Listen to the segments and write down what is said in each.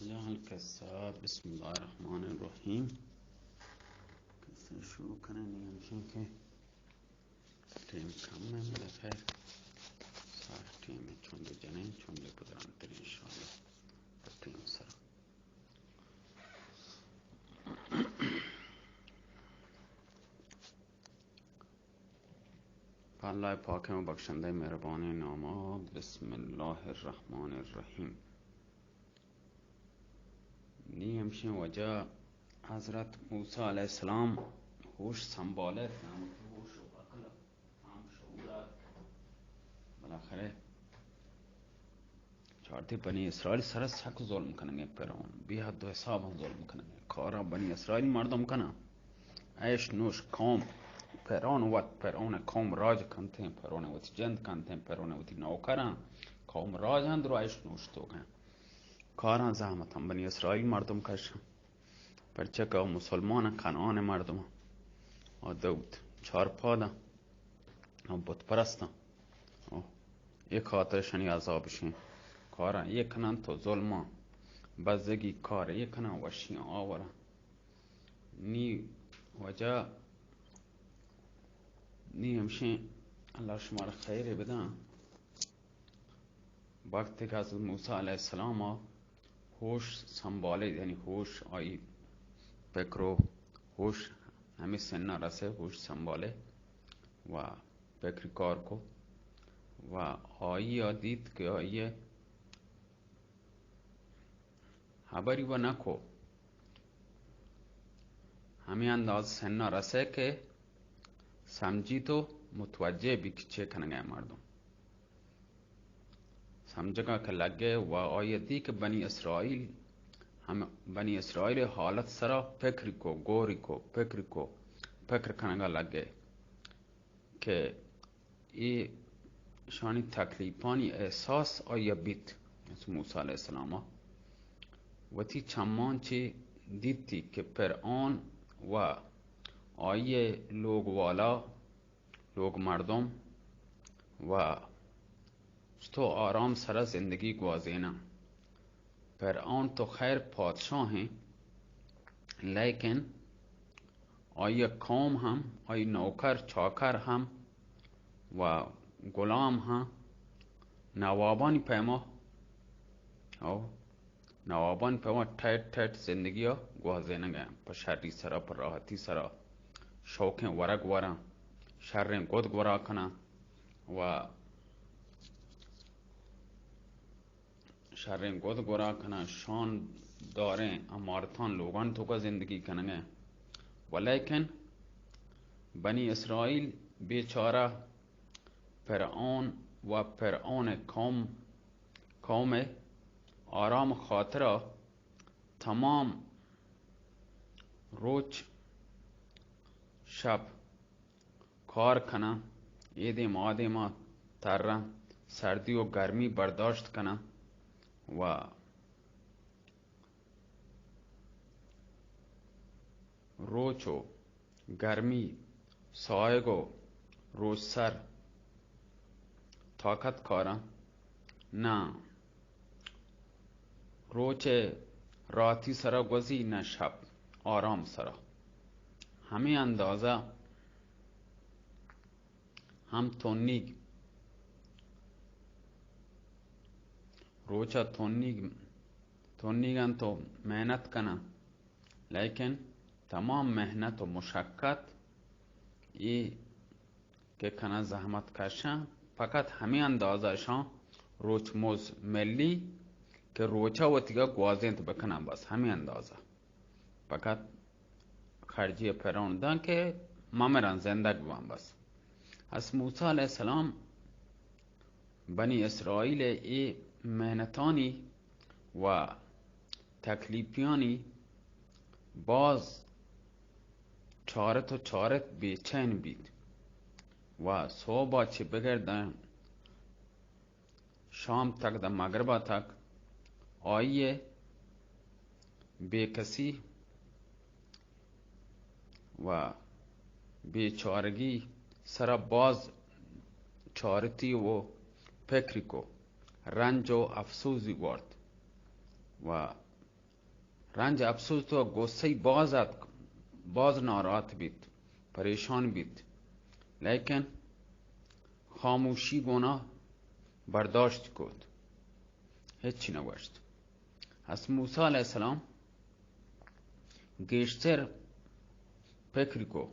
جہل قصہ، بسم اللہ الرحمن الرحیم۔ قصہ شروع کنیں، نی ہمشیں کہ ٹیم کم ہے، بلے خیر، ساڑھ ٹیم ہے، چونڈے جنیں، چونڈے گزران تریں انشاءاللہ۔ پر ٹیم سر پہ اللہ پاکیں و بخشندہ مہربانیں ناما، بسم اللہ الرحمن الرحیم۔ نی ہمشیں وجہ حضرت موسیٰ علیہ السلام ہوش سنبھالت، نام ہوش و عقل، ہم شعور ات۔ بالاخرہ چارتی بنی اسرائیل سر سک ظلم کنگے، فرعون بے حد و حساب ظلم کنگے، کارا بنی اسرائیل مردم کنا ایش نوش قوم۔ فرعون وت، فرعون قوم راج کنتیں، فرعون وتی جند کنتیں، فرعون وتی نوکراں قوم راج اندر ایش نوش تو کن۔ کاراں زحمت ہم بنی اسرائیل مردم کشن۔ پرچہ کہ آ مسلمان اَنت، کنعان ءِ مردم اَنت۔ آ دود چارپاد اَنت۔ آ بت پرست اَنت۔ آ، اے خاطر اشانی عذاب اشیں۔ کاراں اے کناں تو ظلماں، بزگی کار اے کناں، وشیاں آوراں۔ نی وجہ، نی ہمشیں، اللہ شمارا خیرے بداں۔ وقتے کہ حضرت موسیٰ علیہ السلام ءَ ہوش سنبھالے، یعنی ہوش آئی پکر و ہوش ہمے سن ءَ رسے، ہوش سنبھالے و پکر کار کو و آئی ءَ دیت کہ آئی ءَ ہبری و نہ کو، ہمے انداز سن ءَ رسے کہ سمجھی تو متوجہ بی کہ چے کنگا مردم۔ سمجھگا کہ لگے و آئی ءَ دی کہ بنی اسرائیل، ہم بنی اسرائیل حالت سرا پکر کو، گوری کو، پکر کو، پکر کنگا لگے کہ اے شانی تکلیفانی احساس آئی ءَ بیت۔ موسیٰ علیہ السلام ءَ وتی چمان چی دیتی کہ فرعون و آئی ءِ لوگ والا، لوگ مردم و چتو آرام سرا زندگی گوازیناں۔ فرعون تو خیر پادشاہیں، لیکن آئی قوم ہم، آئی نوکر چاکر ہم و غلام ہم نوابانی پیما، او نوابانی پیما ٹیٹ ٹیٹ زندگی ءَ گوازینگ ءَ، پہ شری سرا، پہ راحتی سرا، شوکیں ورگ وراں، شریں گد گورا کناں و شریں گد گورا کناں، شان داریں عمارتاں لوگان توکا زندگی کنگ ءَ۔ ولیکن بنی اسرائیل بیچارہ فرعون و فرعون قوم، قوم آرام خاطرا تمام روچ شپ کار کناں، اے دیم آ دیما تراں، سردی و گرمی برداشت کناں و روچ و گرمی، ساہگ و روچ سر طاقت کاراں، نہ روچ راتی سرا گوزی، نہ شپ آرام سرا۔ ہمے اندازہ ہم تونیگ، روچا تونیگ، تونیگ انت و محنت کناں، لیکن تمام محنت و مشقت اے کہ کناں زحمت کشاں، فقط ہمے اندازہ اشاں روچ موز ملی کہ روچا وتیگا گوازینت بکناں، بس ہمے اندازہ۔ فقط خرجی فرعون داں کہ ممران زندگ بان بس۔ از موسیٰ علیہ السلام بنی اسرائیل اے محنتانی و تکلیفیانی باز چارت و چارت بے چین بیت و صوبا چہ بگرداں شام تک داں مغربا تک آئی ءِ بے کسی و بے چارگی سرا باز چارتی و پکری کو، رنج و افسوزی وارت و رنج، افسوس و غصہ باز اتک، باز ناراحت بیت، پریشان بیت، لیکن خاموشی گونا برداشت کت، ہچی نگوشت۔ حضرت موسی علیہ السلام گیشتر فکر کو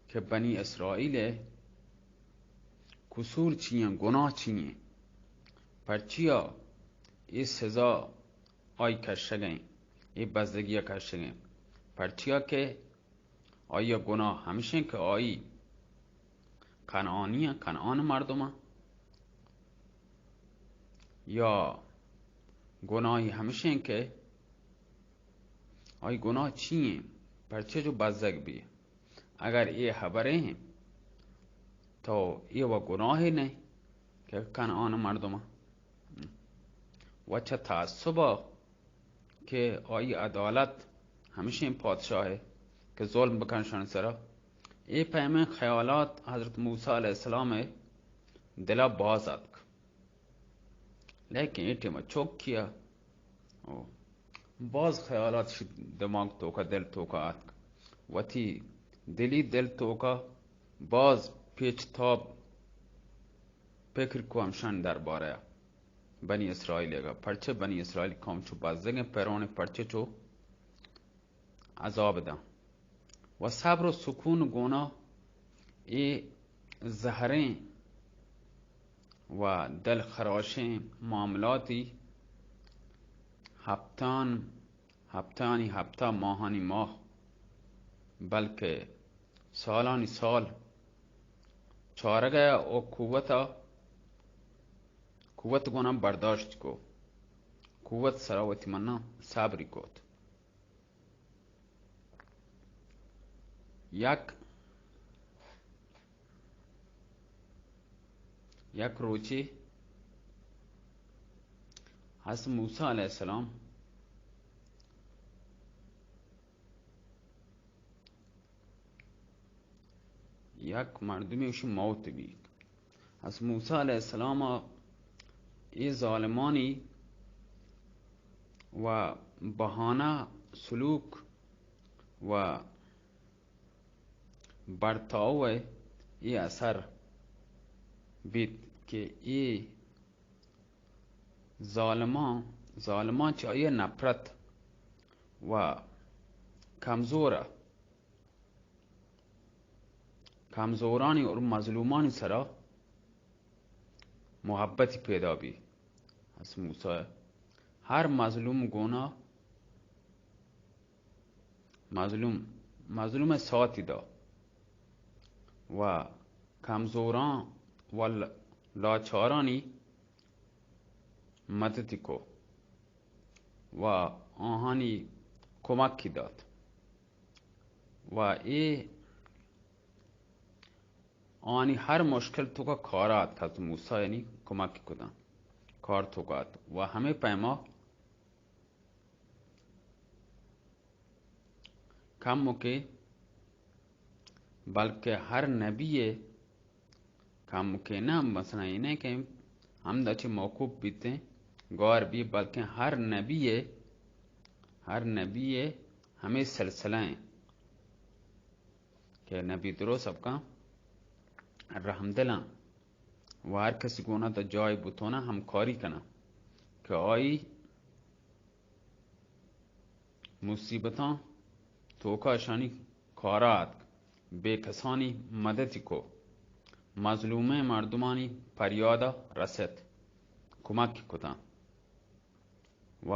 کہ بنی اسرائیل قصور چی ایں، گناہ چی ایں، پرچیا اے سزا آئی کشگیں، اے بزگی کشگیں، پرچیا کہ آئی گناہ ہمشیں کہ آئی کنعانی ایں، کنعان مردم ایں، یا گناہی ہمشیں کہ آئی گناہ چی ایں؟ پرچے جو بزگ بی؟ اگر اے حبریں تو اے و گناہے نہ کہ کنعان مردم و چہ تعصب کہ آئی عدالت ہمشیں پادشاہ کہ ظلم بکن شان سرا، اے پیمیں خیالات حضرت موسی علیہ السلام دلا باز اتک۔ لیکن اے ٹیم چوکیا او باز خیالات شی دماغ توکا، دل توکا آتک۔ وتی دلی دل توکا باز پیچ تاب فکر کو ہمشان دربارہ بنی اسرائیل گا۔ پرچے بنی اسرائیل قوم چو بزگیں، پیرون پرچے چو عذاب داں و صبر و سکون گونا اے زہریں و دل خراشیں معاملاتی ہپتان، ہپتانی ہپتا، ماہانی ماہ، بلکہ سالانی سال چارگا و قوتا، قوت گونا برداشت کو، قوت سرا وتی منا صبری کوت۔ یک، یک روچے حضرت موسی علیہ السلام یک مردمی اشی موت بی۔ حضرت موسی علیہ السلام اے ظالمانی و بہانہ سلوک و برتاؤ اے اثر بیت کہ اے ظالمان، ظالمان چہ آئی نفرت و کمزور کمزورانی اور مظلومانی سرا محبتی پیدا بی۔ حضرت موسی ہر مظلوم گونا، مظلوم، مظلوم ساتی دا و کمزوران و ل-، لاچارانی مددی کو و آہانی کمکی دات و اے آنی ہر مشکل توکا کارا ات، حضرت موسی یعنی کمکی کدن کار توکا ات و ہمے پیما کمکے، بلکہ ہر نبی کمکے نہ، مثلاً اے نہ کہ ہمدا چہ موقوف بیتیں، گار بی، بلکہ ہر نبی، ہر نبی ہمے سلسلہ ایں کہ نبی درو سبکاں رحمدلاں و ہر کسی گونا تا جای بتونا ہمکاری کناں کہ آئی مصیبتاں توکا اشانی کارا اتک، بے کسانی مددی کو، مظلومیں مردمانی پریادا رست، کمک کتاں و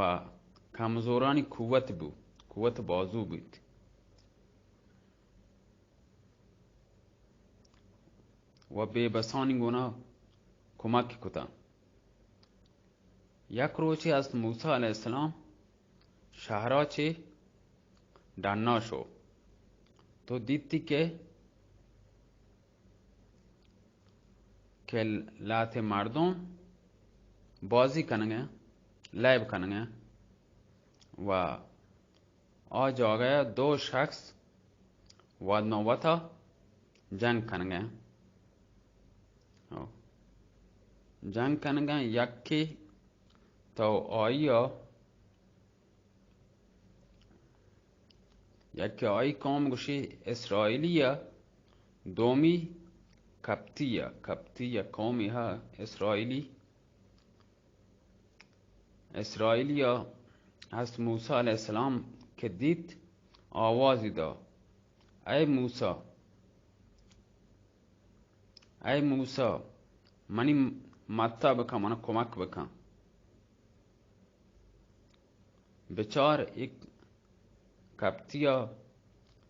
کمزورانی قوت بو، قوت بازو بیت و بے بسانی گونا کمک کتاں۔ یک روچے حضرت موسی علیہ السلام شہرا چہ ڈنا شو تو دیتی کہ، کہ لہتے مردم بازی کنگے، لیب کنگے و آ جاگہ دو شخص وت ما وتا جنگ کنگے۔ ہو۔ جنگ کنگے یکی تو آئی ء یکے آئی قوم گوشی اسرائیلی ءَ، دومی کپتی ءَ۔ کپتی یک قومے ہا اسرائیلی۔ اسرائیلی ءَ حضرت موسی علیہ السلام کہ دیت، آوازی دا، اے موسی، اے موسی، منی مدتا بکن، منا کمک بکن۔ بچار، اے کپتیا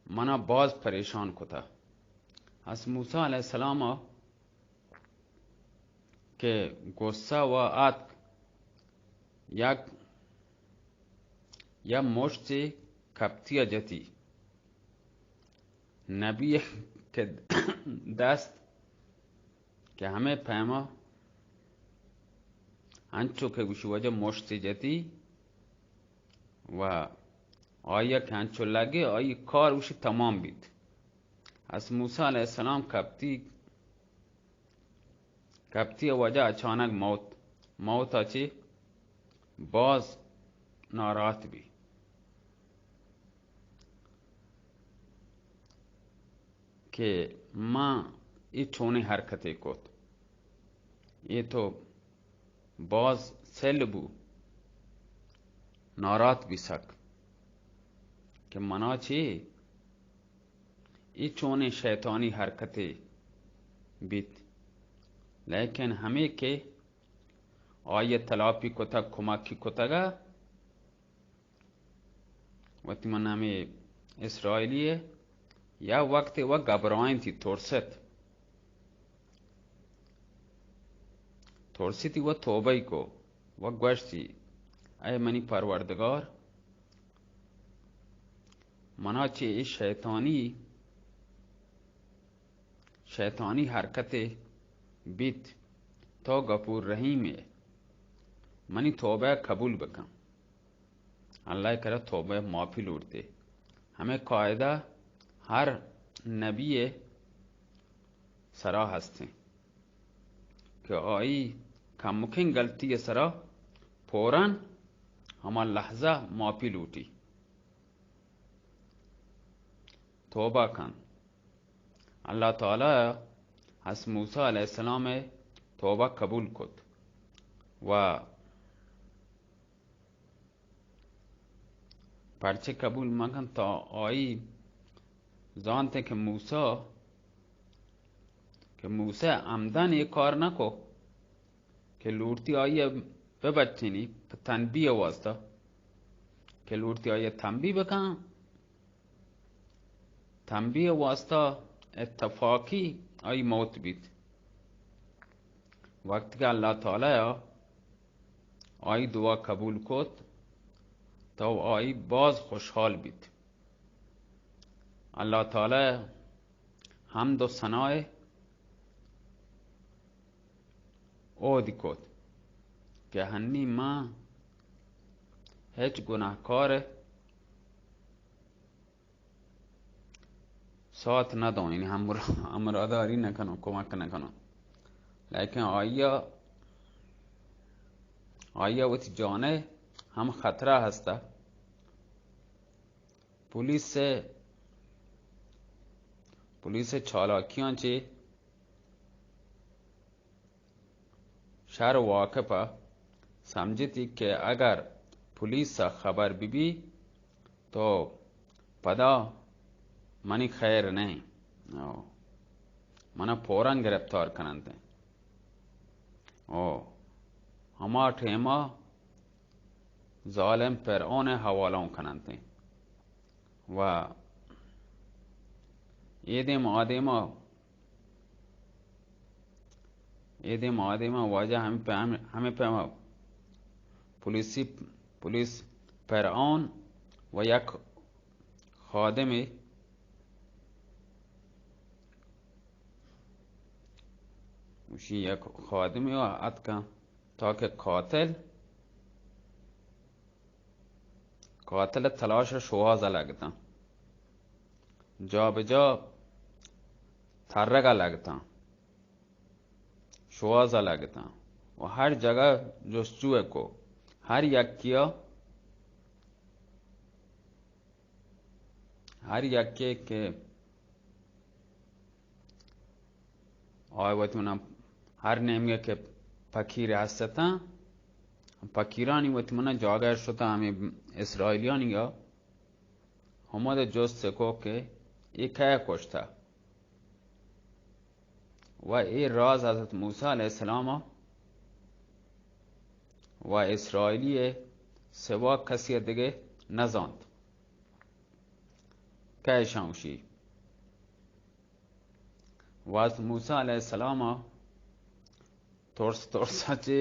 منا باز پریشان کتا۔ حضرت موسی علیہ السلام کہ غصہ و اتک، یک، یک مشتے کپتیا جتی۔ نبی کہ دست کہ ہمے پیما انچو کہ گوشی واجہ مشتے جتی و آیا کہ انچو لگے، آئی کار گوشی تمام بیت۔ از موسی علیہ السلام کپتی، کپتی ءِ واجہ اچانک موت، موت ءَ چہ باز ناراحت بی کہ من اے چونیں حرکتے کت، اے تو باز سل بو، ناراحت بی سک کہ منا چے اے چونیں شیطانی حرکتے بیت، لیکن ہمے کہ آئی ءَ تلاپی کتگ، کمکی کتگ ءَ وتی من ہمے اسرائیلی ءَ یا وقتے و گھبرائینتی، ترست، ترسیتی و توبہ کو و گوشتی، اے منی پروردگار، منا چہ اے شیطانی، شیطانی حرکتے بیت، تو غفور رحیم ئے، منی توبہ قبول بکن۔ اللہ ءِ کرا توبہ معافی لوٹتے۔ ہمے قاعدہ ہر نبی ءِ سرا ہستیں کہ آئی کمکیں غلطی ءِ سرا فوراً ہما لحظہ معافی لوٹی، توبہ کن۔ اللہ تعالی حضرت موسی علیہ السلام ءِ توبہ قبول کت و پرچے قبول مکن؟ تا آئی زانتے کہ موسی، کہ موسی عمدن اے کار نہ کو کہ لوٹتی آئی ببچینی، پہ تنبیہ واسطہ، کہ لوٹتی آئی تنبیہ بکن، تنبیہ واسطہ اتفاقی آئی موت بیت۔ وقت کہ اللہ تعالی آئی دعا قبول کت، تو آئی باز خوشحال بیت۔ اللہ تعالی حمد و ثنائے اود کت کہ ہنی ما ہچ گناہکار سات نہ دوں، یعنی ہمراہ، ہمراہداری نہ کنوں، کمک نہ کنوں۔ لیکن آیا، آیا وتی جانے ہم خطرہ ہستا۔ پولیس، پولیس چالاکیاں چے شر واقف ءَ سمجھتی کہ اگر پولیس ءَ خبر بہ بی تو پدا منی خیر نہ ایں۔ او، منا فوراً گرفتار کننت۔ او، ہما ٹیما ظالم فرعون ءِ حوالہ کننت۔ و اے دیم آ دیما، اے دیم آ دیما واجہ ہمے پیم، ہمے پیما پولیسی، پولیس فرعون و یک خادمے، گوشی یک خادمے و اتکاں تاکہ قاتل، قاتل تلاش شواز لگتاں، جا بہ جا ترگ لگتاں، شواز لگتاں و ہر جگہ جستجو کو، ہر یکیا ہر یکے کہ آئی وتی منا ہر نیمگے کہ پکیر ہستتاں، پکیرانی وتی منا جاگہ شتاں ہمیں اسرائیلیانی گا، ہمود جست کو کہ اے کئے کشتا؟ و اے راز حضرت موسی علیہ السلام و اسرائیلی سوا کسی دگہ نزانت۔ کئے شانوشی؟ و حضرت موسی علیہ السلام ترس ترسا چہ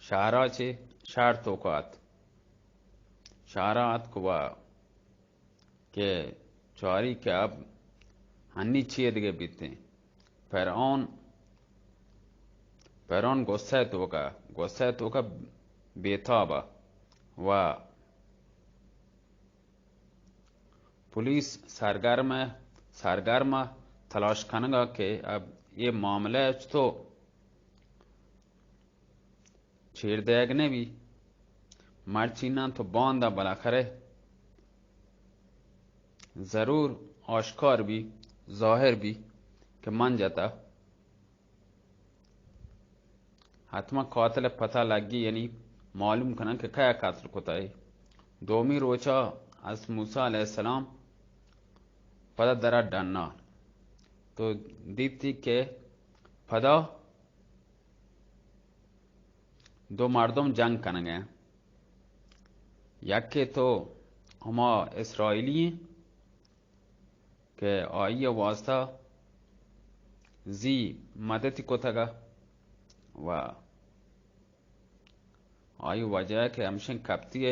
شہرا چہ شہر توکا ات۔ شہرا اتک و کہ چاری کہ اب ہنی چیے دگہ بیتیں۔ فرعون، فرعون غصہ توکا، غصہ توکا بیتابا و پولیس سرگرم، سرگرم تلاش کنگا کہ اب یہ معاملہ چطور چیر دیگ نہ بی، مرچی نہ تو باندا بالاخرہ ضرور آشکار بی، ظاہر بی کہ من جتا۔ حتما قاتل پتہ لگی، یعنی معلوم کنن کہ کیا قتل کتا ہے۔ دومی روچا از موسی علیہ السلام پدا درا ڈنا تو دیتی کہ پدا دو مردم جنگ کنگے، یکے تو ہما اسرائیلی ہیں کہ آئی واسطہ زی مدتی کتگا و آئی وجہ کہ ہمشن کپتی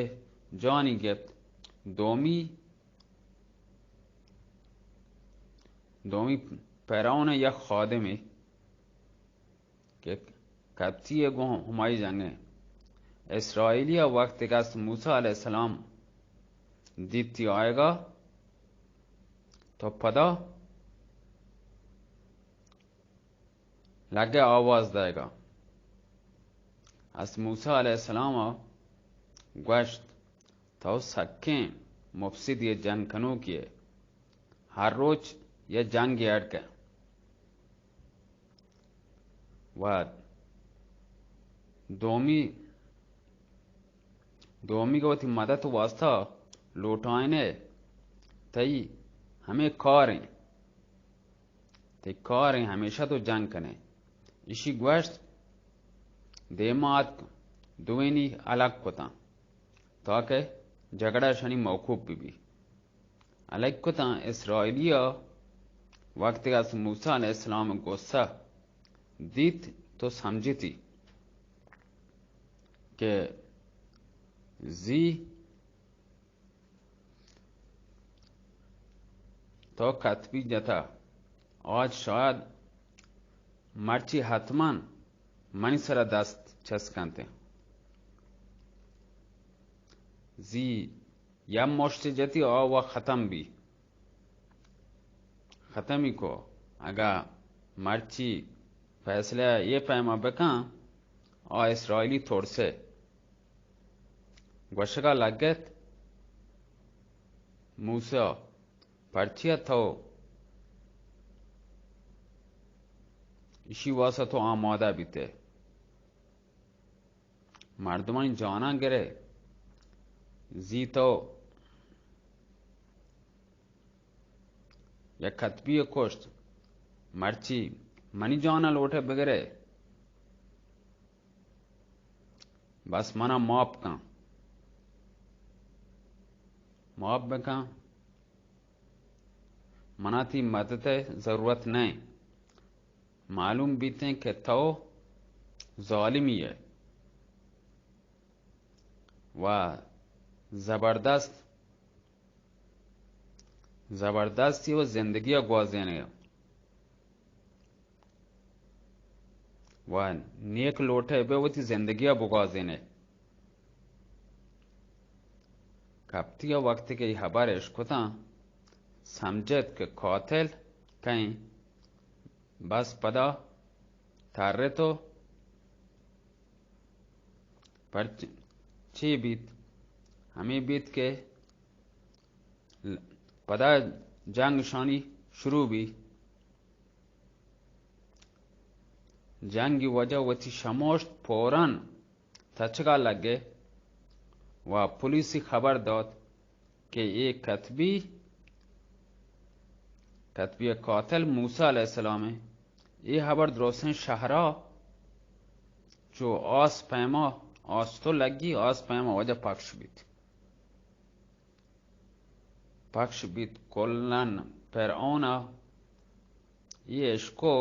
جانی گپت۔ دومی، دومی فرعون یک خادمے کہ کپتی ء گوں ہمائی جنگ ء۔ اسرائیلی ء وقت کہ است موسی علیہ السلام دیتی آئیگا تو پدا لگے آواز دائیگا۔ است موسی علیہ السلام ء گوشت، تو سکیں مفسدی ء جنگ کنوکی ء، ہر روچ یہ جنگ اڑ کہ و دومی، دومی کہ وتی مدد واسطہ لوٹائنے، تئی ہمیں کاریں، تئی کاریں ہمیشہ تو جنگ کنے۔ اشی گوشت، دیما اتک دوینی الگ کتاں تاکہ جھگڑا شانی موقوف بی بی۔ الگ کتاں اسرائیلی ء وقت کہ از موسی علیہ السلام غصہ دیت تو سمجھتی کہ زی تو کتبی جتا، آج شاید مرچی حتما منی سرا دست چسکنتے۔ زی یا مشت جتی آ و ختم بی۔ ختمی کو۔ اگا مرچی فیصلہ یہ پیما بکن، آ اسرائیلی ترسے۔ گوشگا لگت، موسی، پرچیا تو اشی واسطہ تو آمادہ بیتے؟ مردمانی جاناں گرے، زی تو یک کتبی کشت، مرچی منی جانا لوٹے بگرے، بس منا معاف کن، معاف بکن، منا تی مدد ضرورت نہیں۔ معلوم بیتیں کہ تو ظالمی ئے و زبردست، زبردستی و زندگی ء گوازینے و نیک لوٹے بے وتی زندگی ء بگوازینے۔ کپتی ء وقتی کہ ای حبر اشکتاں، سمجھت کہ قاتل کئیں، بس پدا ترت و پر چ-، چی بیت؟ ہمے بیت کہ ل-، پدا جنگ شانی شروع بی۔ جنگی وجہ وتی شموشت، فوراً تچگا لگے و پولیسی خبر دات کہ اے کتبی، کتبی قاتل موسی علیہ السلام ہے۔ اے خبر درستیں شہرا چو آس پیما، آس تو لگی، آس پیما وجہ پکش بیت۔ پکش بیت۔ کلاً فرعون ءَ اے اشکو،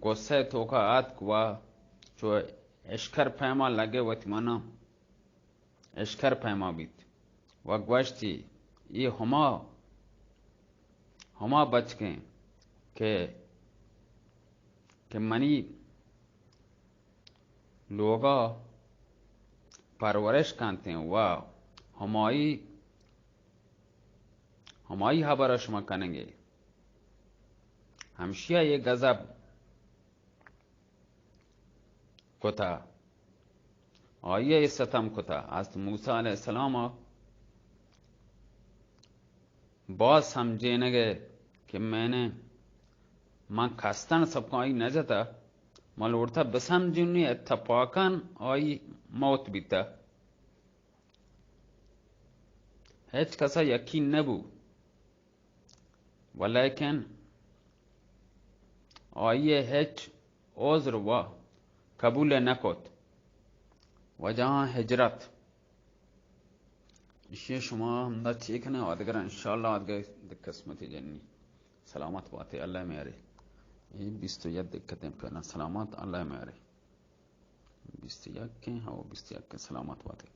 غصہ توکا آتک و چو اشکر پیما لگے وتی منا اشکر پیما بیت و گوشتی، اے ہما، ہما بچکیں کہ، کہ منی لوگا پرورش کنتیں و ہمائی، ہمائی ہبر شما کنگے۔ ہمشیا اے غضب کتا، آئی ءَ ستم کتا۔ حضرت موسی علیہ السلام ءَ باز سمجھینگ ءَ کہ میں نے، من کستن سبکاں آئی نہ جتا، من لوٹتا بسمجھنی، اتفاقاً آئی موت بیتا۔ ہچ کسا یقین نہ بو، ولیکن آئی ءَ ہچ عذر و قبول نہ کت۔ وجہاں ہجرت۔ ایشی شما ہمدا چے کنے، آدگر انشاءاللہ آدگر قسمت جنی۔ سلامت باتے، اللہ میارے۔ اے بیست و یک دقت ہیں پہلا، سلامت، اللہ میارے۔ بیست و یک ہیں، ہاں، بیست و یک ہیں، سلامت باتے۔